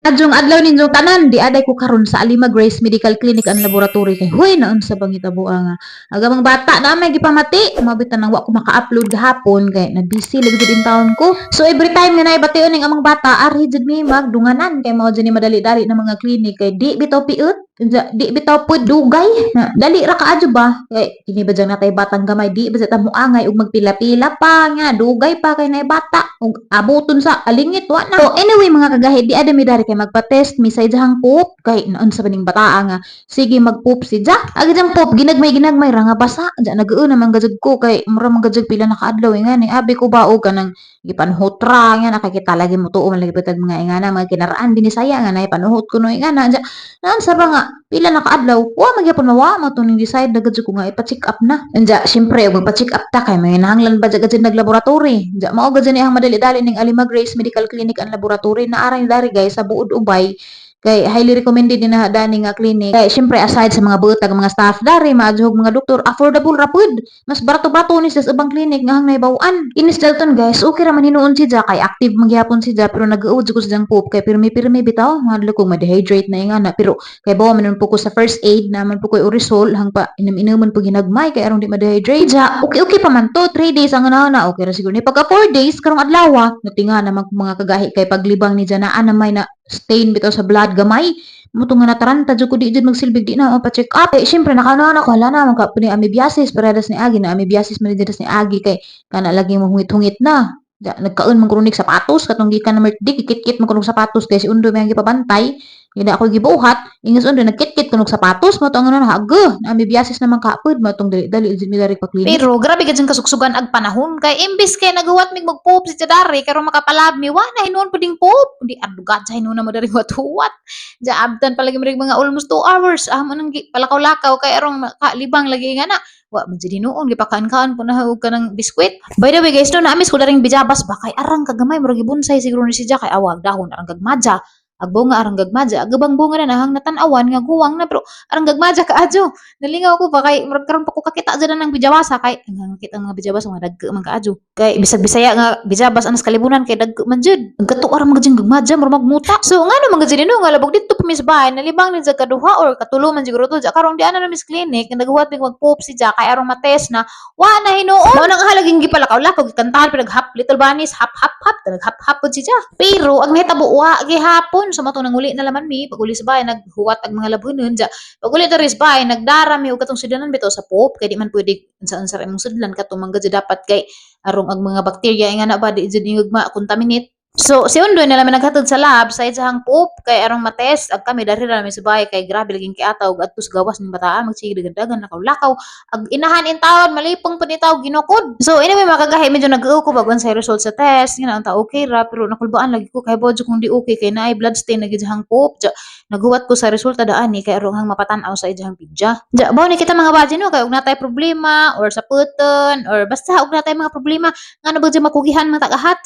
Maayong adlaw ninyong tanan, di aday ko karon sa Alima Grace Medical Clinic and Laboratory kay huy, naunsa bang hitabo nga ang among bata na may gipamati. Mabita nang wa ko maka-upload gahapon kay na busy lagi jud in taon ko. So every time nga naibation ning among bata, arhi jud mi magdunganan kay mao jud ni madali-dali na mga clinic kay di bitaw piut. Di bitaw pud dugay. Na, dali ra kaadyo ba? Kay kini ba dyan natay batang gamay, di ba sa mo angay og magpila-pila pa nga dugay pa kay nay bata ug abuton sa alingit, wa na. So anyway, mga kagahi, di ada mi dari kay magpa-test mi sa ijahang poop kay naunsa ba ning bataa nga sige mag-poop si ja. Agi jang poop, ginagmay ginagmay ra nga basa. Ja nag-uon naman gajud ko kay mura man gajud pila na kaadlaw eh, nga ni abi ko ba og kanang gipanuhot ra nga nakakita lagi mo tuo man lagi bitag mga ingana, mga kinaraan binisaya nga nay panuhot kuno ingana. Ja naunsa ba nga pila na kaadlaw wa magyapon mawa mo ning decide na gud ko nga ipa-check up na. Anja syempre og magpa-check up ta kay may nahanglan ba gud naglaboratory. Anja mao gud ni ang madali-dali ning Alima Grace Medical Clinic and Laboratory na aray dari, guys, sa buod Ubay kay highly recommended din na dani nga clinic kay syempre aside sa mga buotag mga staff dari, maadyohog mga doktor, affordable ra pud, mas barato-barato ni sa ubang clinic nga hang nahibaw-an. Inis Dalton, guys, okay ra man hinuon si Ja kay active magyapon si Ja, pero nag-uod ko sa jang poop kay pirmi-pirmi bitaw, mahadlok kog ma-dehydrate na ingana, pero kay bawa man po ko sa first aid na man po ko'y oresol hang pa inom-inomon po ginagmay kay aron di ma-dehydrate. Ja okay okay pa man to, 3 days ang na okay ra siguro ni. Pagka 4 days karong adlaw, natinga naman ko, mga kagahi, kay paglibang ni Ja naa na may na stain bitaw sa blood gamay mo nga nataranta jud ko, di jud magsilbig di na pa check up. Eh syempre nakano na ko, hala na man ka ni amoebiasis paredas ni agi na amoebiasis man ni agi kay kana lagi mo hungit-hungit na. Ja, nagkaon man kuno sapatos katong gikan na Merkdik, kikit man kuno sapatos kay si Undo may gipabantay. Hindi ako gibuhat, ingas Undo nagkit-kit kuno sapatos mo to ang ano hago. Na amoebiasis naman kapod mo tong dali dali jud mi dari pa clinic. Pero grabe ka dyan kasugsugan ag panahon kay imbis kay nagawat mig magpoop si Chadari karon makapalab mi, wa na hinuon puding poop. Di adugat sa hinuon na mo dari huwat-huwat. Ja abtan palagi mo mga almost 2 hours ah mo nang palakaw-lakaw kay arong makalibang lagi nga na. Wa man jud hinuon gipakaan-kaan po na og kanang biskwit. By the way, guys, no naamis ko daring bijabas ba kay arang kagamay, murag gibunsay siguro ni si Ja kay awag dahon arang gagmadya. Ag bunga arang gagmadya, ag ubang bunga na nahang natan-awan nga guwang na, pero arang gagmadya kaadyo. Nalingaw ko ba kay murag karon pa ko kakita dyan ng bijabasa kay ang nakita mga bijabas mga dagko man kaadyo. Kay bisag Bisaya nga bijabas anas kalibunan kay dagko man jud. Gato arang mga jud gagmadya, murag magmuta. So ngano man gud no nga labog dito pa mi sa bahay, nalibang ni sa kaduha or katulo man siguro to. Ja karon di ana na mis clinic nga naghuwat mig magpoop si Ja kay arong matest na, wa na hinuon. Mao nang halaging gipalakaw-lakaw, gikantahan pa nag hop little bunnies, hop hop hop, nag hop hop pud si Ja. Pero ang nahitabo, wa gihapon. So mato nanguli na laman mi pag uli sa bahay, naghuwat ang mga labhonon. Ja pag uli diri sa bahay, nagdara mi og katong sudlanan bitaw sa poop kay di man pwede unsa-unsa ra imong sudlan katong man gud dapat kay arong ang mga bakterya nga na ba di jud ingog ma-contaminate. So si Undoy na lang naghatod sa lab sa iyang poop kay arong matest ag kami dari ra mi sa bahay kay grabe laging kiataw og adto sa gawas ning bataan magsige dagan lakaw-lakaw ag inahan in taon malipong pud ni taw ginukod. So anyway, mga kagahi, medyo nag-uo ko bag sa result sa test nga unta okay ra, pero nakulbaan lagi ko kay bodyo kung di okay kay naay blood stain na gid iyang poop. Ja naghuwat ko sa resulta daan ni kay arong hang mapatan-aw sa iyang pidya. Ja mao ni kita, mga baji, no, kay og natay problema or sa puton or basta og natay mga problema ngano ba makugihan man tagahat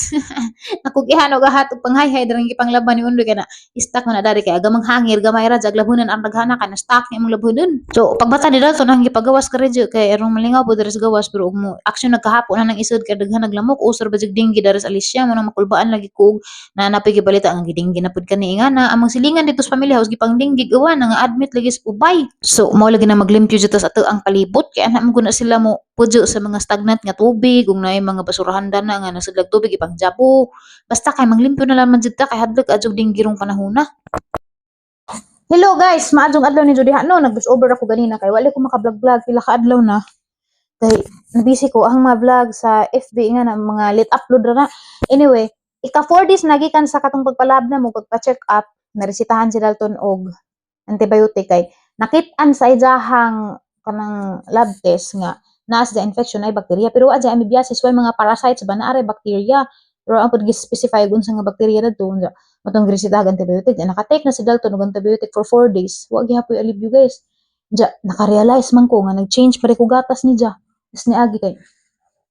nakugihan og ahat og panghayhay darang gipanglaban ni Undoy kay na stuck man na dari kay agamang hangir gamay ra jag labhonan ang daghana ka na stuck ni imong labhonon. So pagbata ni Dalton ang gipagawas ka radyo kay arong malingaw po diri sa gawas, pero og mo action nagkahapon na nang isod kay daghan naglamok, usor ba jud dinggi diri sa Alicia mo nang makulbaan lagi ko og na napay gibalita ang gidinggi na pud kani nga na among silingan dito sa family house gipang dinggi gawa na nga admit lagi sa Ubay. So mao lagi na maglimpyo jud ta sa ato ang palibot kay anak mo guna sila mo pudyo sa mga stagnant nga tubig ug naay mga basurahan dana nga nasudlag tubig ipangjabo, basta kay manglimpyo na lamang jud ta kay hadlok adjog dinggi rong panahona. Hello guys, maadjong adlaw ni diha no, nag over ako ganina kay wala ko maka-vlog-vlog pila ka adlaw na. Kay nabisi ko ang mga vlog sa FB nga na mga late upload ra na. Anyway, ika 4 days nagikan sa katong pagpalab na mo pagpa-check up, naresetahan si Dalton og antibiotic kay nakit-an sa ijahang kanang lab test nga naa sa infection ay bakterya, pero wa jay amoebiasis, way mga parasites ba, naa bacteria, pero ang pud gi-specify kung unsa nga bakterya dadto. Matong giresetahan antibiotic, na naka-take na si Dalton og antibiotic for 4 days, wa gihapoy alibyo, guys. Ja naka-realize man ko nga nag-change pa ko gatas ni Ja. Is ni agi kay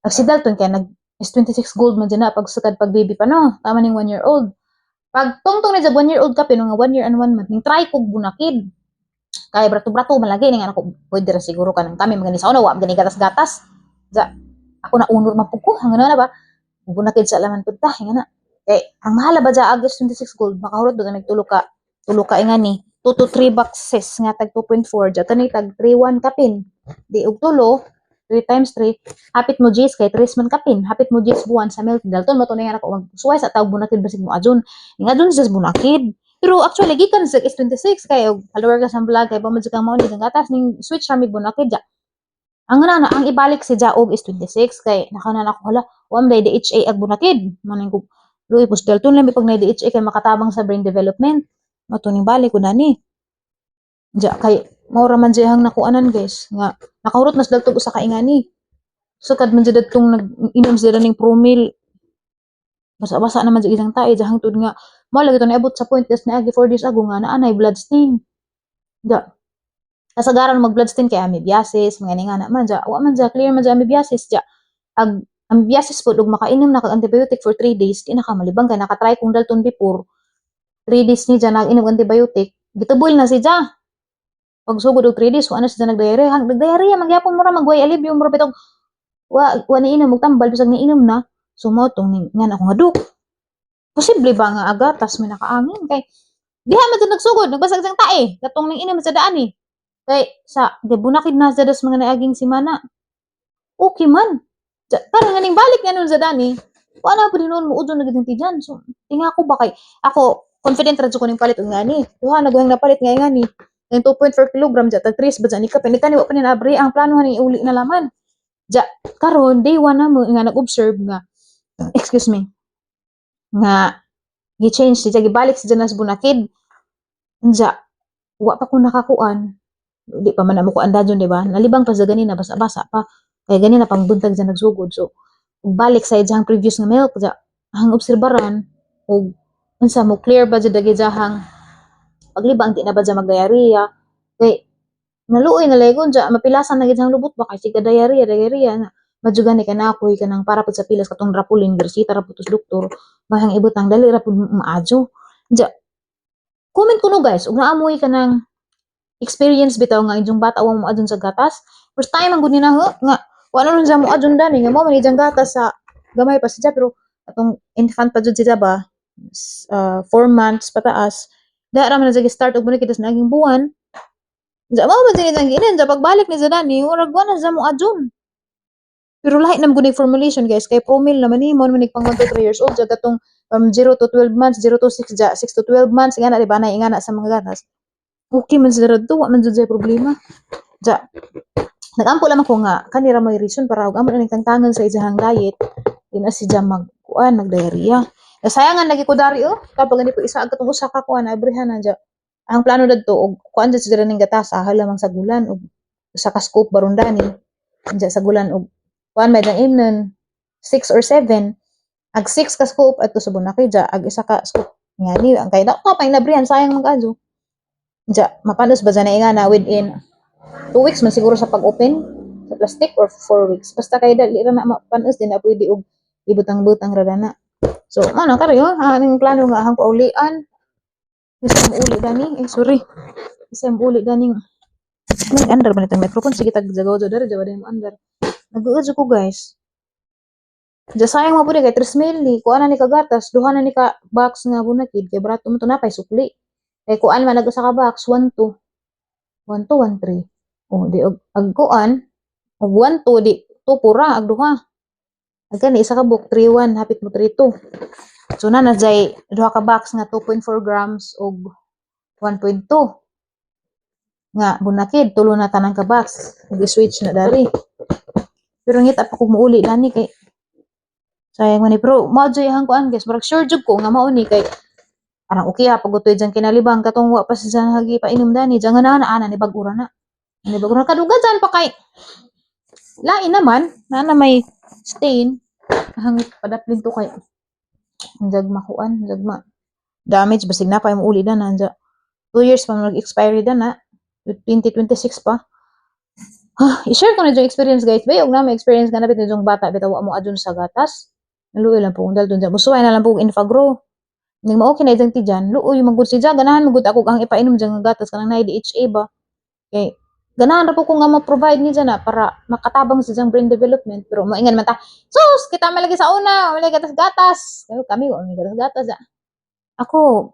ag si Dalton kay nag is 26 gold man dyan na pagsukad pag baby pa no, tama ning 1 year old. Pag tungtong ni jag 1 year old ka nga 1 year and 1 month, ning try kog bunakid. Kay brato-brato man lagi ning anak ko, pwede ra siguro kanang kami mga ni sa una wa gani gatas-gatas. Ja ako na unor man pud ko, hangano na ba? Bunakid sa laman pud ta, nga na. Kay ang mahal ba dya ag S26 Gold, makahurot do nag tulo ka ingani, 2 to 3 boxes nga tag 2.4 dya kani tag 3.1 kapin. Di og tulo, 3 times 3, hapit mo G's kay 3 man kapin, hapit mo G's buwan sa milk. Dalton mo to na ako magsuway sa tawag bunakid basig mo adjon. Ing adjon sa bunakid. Pero actually gikan sa S26 kay og follower ka sa vlog kay ba man kang mao ni gatas ning switch ra mig bunakid ja. Ang na ang ibalik si ja og S26 kay nakanan ako, hala, wa man day DHA ag bunakid. Maning ko luoy pos dalton lang pag na DHA kay makatabang sa brain development. Mao to ning balik ko na ni. Ja kay mao ra man diyang nakuanan, guys, nga nakahurot mas daltog usa ka ingani. Sukad man jud adtong nag-inom sila ning Promil. Basa-basa naman jud isang tae dya hangtod nga mao lagi to naabot sa point des naagi 4 days ago nga naa nay blood stain. Ja kasagaran mag blood stain kay amoebiasis, mga nga na man dya, wa man dya clear man dya amoebiasis dya. Ag amoebiasis pod ug makainom na kag antibiotic for 3 days, di na ka malibang kay nakatry kong dalton before 3 days ni dya nag-inom og antibiotic, gituboy na si dya. Pagsugod og 3 days, wa na siya nagdiarrhea. Hang nagdiarrhea magyapon mo ra magway alibyo mo ra bitog wa niinom og tambal bisag niinom na. So mao tong ning nga ako nga duk. Posible ba nga agatas may nakaangin kay diha man jud nagsugod nagbasag siyang tae katong ning inom sa daan eh. Kay sa gibunakid na sa das mga naaging simana. Okay man. Karon nga ning balik nga nun sa dani, wa na pud hinuon mo udto na gid ang tiyan. So tinga ko ba kay ako confident ra jud ko ning palit og ngani. Duha na guhang napalit nga ngani. Yung 2.4 kilogram dya, tag 3 ba dyan, ika, pinita ni wa pa ni naabri, ang plano ni uli na laman. Ja, karon day 1 na mo nga nag-observe nga, excuse me, nga gi-change siya, gibalik siya na sa bunakid. Unja, wa pa ko nakakuan. Di pa man na mo kuan dadyon, di ba? Nalibang pa sa ganina, basa-basa pa. Kaya ganina pang buntag dyan nagsugod. So, balik sa iyang previous nga milk, ja, ang obserbaran, ug unsa mo clear ba jud dagi jahang paglibang, di na ba dya mag-diarrhea kay naluoy na laygon dya mapilasan na gid ang lubot ba kay siga diarrhea diarrhea na madyo gani kay na ako'y kanang para pud sa pilas katong Drapolin, gireseta ra pud to sa doktor mahang ibutang dali ra pud maadyo dya. Comment kuno, guys, ug naamoy kanang experience bitaw nga inyong bata wa mo adyon sa gatas. First time ang gud ni na ho nga wa na nun siya mo adyon dani nga mo man ijang gatas sa gamay pa siya, pero atong infant pa jud siya ba, 4 months pataas da ra man na siya start og bunakid sa naging buwan. Diya mao man siya nang giinom. Diya pagbalik ni Zadani, murag wa na siya mo adyon. Pero lahi na man gud formulation, guys, kay Promil naman ni mo man pang 1 to 3 years old. Diya katong from 0 to 12 months, 0 to 6 diya, 6 to 12 months nga na, di ba, na ingana sa mga gatas. Okay man sila radto, wa man jud siya problema. Diya nagampo lamang ko nga kanira may reason para og amo na nagtangtangan sa iyang diet, di na siya mag kuan mag-diarrhea. Nasayangan lagi ko dari oh. Kapag gani po isa agad usa ka kuan abrihan na diya. Ang plano dadto og kuan dyan sila ning gatas ah, lamang sa gulan og usa ka scoop baron dani. Diya sa gulan og kuan may dang imnon 6 or 7. Ag 6 ka scoop adto sa bunaki diya, ag isa ka scoop ngani ang kay da pa inabrihan, sayang mag-adyo. Diya mapanos ba dyan na ingana within 2 weeks man siguro sa pag-open sa plastic or 4 weeks. Basta kay dali ra na mapanos, di na pwede og ibutang-butang ra na. So, mao na kari oh, ang plano nga ahang paulian. Bisa mo uli dani, eh sorry. Bisa mo uli dani. May andar ba nitong microphone? Sige tag jagaw dari jawa mo andar. Nag-uudyo ko, guys. Diya sayang mo pud kay 3 mil ni kuan na ni kagatas, duha na ni ka box nga bunakid kay barato mo to na pay sukli. Kay kuan man nag usa ka box 1 2 1 2 1 3. Oh, di og ag kuan og 1 2 di 2 pura ag duha. Ag kani isa ka book 3 1 hapit mo 3 2. So na na jay duha ka box nga 2.4 grams og 1.2 nga bunakid, tulo na tanan ka box ug i-switch na dari. Pero ngita pa ko muuli dani kay sayang man ni, pero mao jud ang kuan, guys, murag sure jud ko nga mao ni kay parang okay ha pag utoy dyan kinalibang katong wa pa siya hagi painom dani diyan nga na ana ni bag-ura na ni bag-ura kaduga dyan pa kay lain naman na na may stain hangit padaplin to kay jag makuan jag ma damage basig na pa mo uli na anja 2 years pa mag expiry na 2026 pa. Ha, i-share ko na yung experience, guys. Bayog na may experience ka na bit yung bata bitaw wa mo adyon sa gatas. Naluoy lang po kung dahil dun dyan. Musuway na lang po kung Enfagrow. Ning mao okay na dyan ti dyan. Luoy man gud si dyan. Ganahan man gud ako ang ipainom dyan nga gatas kanang na DHA ba. Kay Ganahan ra po ko nga ma-provide niya na para makatabang sa iyang brain development, pero moingan man ta, sus, kita man lagi sa una, wala gatas-gatas. Pero kami wa may gatas-gatas ah. Ako,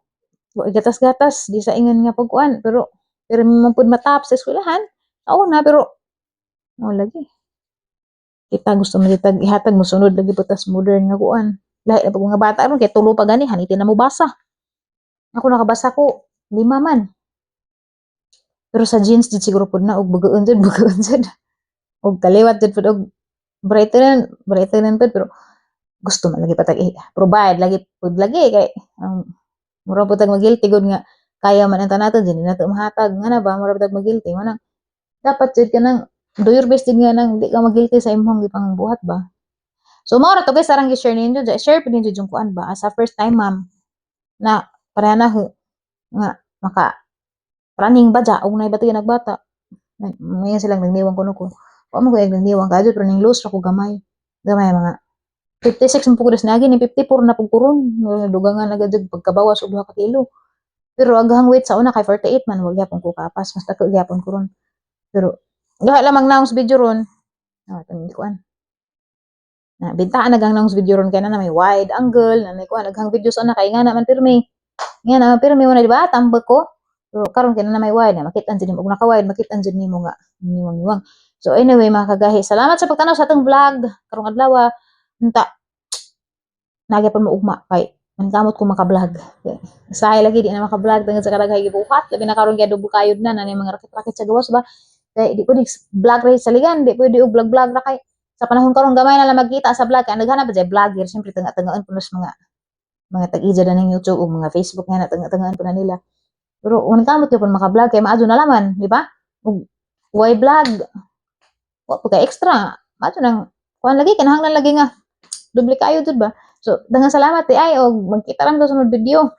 wa gatas-gatas, di sa ingon nga pagkuan, pero pero man pud matap sa eskwelahan sa una, pero mo lagi. Kita gusto mo kita ihatag mo sunod lagi po tas modern nga kuan. Lahi na pag mga bata ron kay 3 pa gani hanitin na mo basa. Ako nakabasa ko 5 man. Pero sa genes jud siguro pud na og bugoon jud, bugoon jud. Og kaliwat jud pud og brightenan, brightenan pud, pero gusto man lagi patag i-provide lagi pud lagi kay mura pud tag magilty gud nga kaya man ang tanaton jud nato mahatag nga na ba, mura pud tag magilty mo nang dapat jud kanang do your best jud nga nang di ka magilty sa imong gipangbuhat ba. So mao ra to, guys, arang gi-share ninyo, share pud ninyo yung kuan ba as a first time mom na pareha na ho nga maka praning ba dya og nay batuyan nagbata. Ngayon silang nagniwang kuno ko. Wa man ko nagniwang kadyo, pero ning loose ra ko gamay. Gamay, mga 56 man pud ko nagi ni 54 na pud kuron. Dugangan na gud pagkabawas og 2 ka kilo. Pero aghang weight sa una kay 48 man, wag gyapon ko kapas, mas dako gyapon ko ron. Pero gaha lamang naong video ron. Ah, itong kuan. Na bintaan na gang naong video ron kay na may wide angle, na may kuan aghang video sa una kay nga naman pirmi. Nga naman pirmi mo na, di ba? Tambag ko. Pero karon kay na may wide na makit-an jud nimo og naka-wide, makit-an jud nimo nga niwang-niwang. So anyway, mga kagahi, salamat sa pagtanaw sa atong vlog karong adlaw. Unta nagyapon mo ugma kay mankamot ko maka-vlog. Usahay lagi di na maka-vlog tungod sa kadaghay gibuhat. Labi na karon kay double kayod na na mga rakit-rakit sa gawas ba. Kay di pwede vlog ra sa ligan, di pwede og vlog-vlog ra kay sa panahon karon gamay na lang magkita sa vlog kay naghanap ba jay vlogger, syempre tanga-tangaan puno sa mga tag-ija na ng YouTube o mga Facebook nga na tanga-tangaan po na nila. Pero mankamot gyud pud maka-vlog kay maadyo na laman, di ba? Ug why vlog? Wa po kay extra. Maadyo nang kuan lagi, kinahanglan lagi nga doble kayo jud ba. So, daghang salamat di ay og magkita lang sa sunod video.